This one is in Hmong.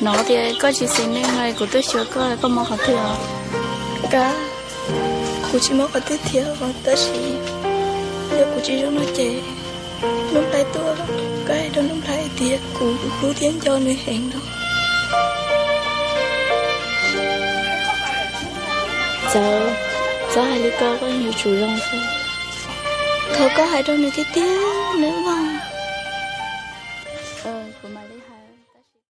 Hnov tias koj tsis xis neej no, kuv tuaj xyuas koj, koj mob qhov twg os? Kab, kuv tsis mob qhov twg thiab, tab sis yog kuv tsis zoo no ces Nuj Nplhaib tuaj, koj hais rau Nuj Nplhaib tias kuv hlub thiab nco nws heev no. Txawm, txhob hais li ko, koj yuav tsum zoo xwb. Thov koj hais rau nws tiag tiag nawb mog.